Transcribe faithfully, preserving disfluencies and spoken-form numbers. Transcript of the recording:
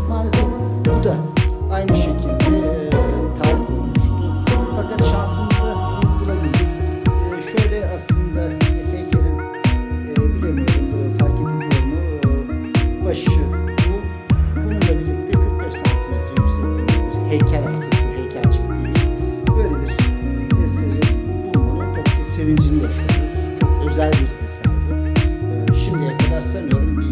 Maalesef bu da aynı şekilde, e, tarih olmuştu. Fakat şansımıza bunu bulabildik. E, şöyle aslında heykelin, e, bilemiyorum, e, fark ediliyor mu? E, başı bu. Bununla birlikte kırk beş santimetre yüksekliğinde bir heykel, artık bir heykelcik değil. Böyle bir eseri bulmanın tabii ki sevincini yaşıyoruz. Çok özel bir eser bu. E, şimdiye kadar sanıyorum bir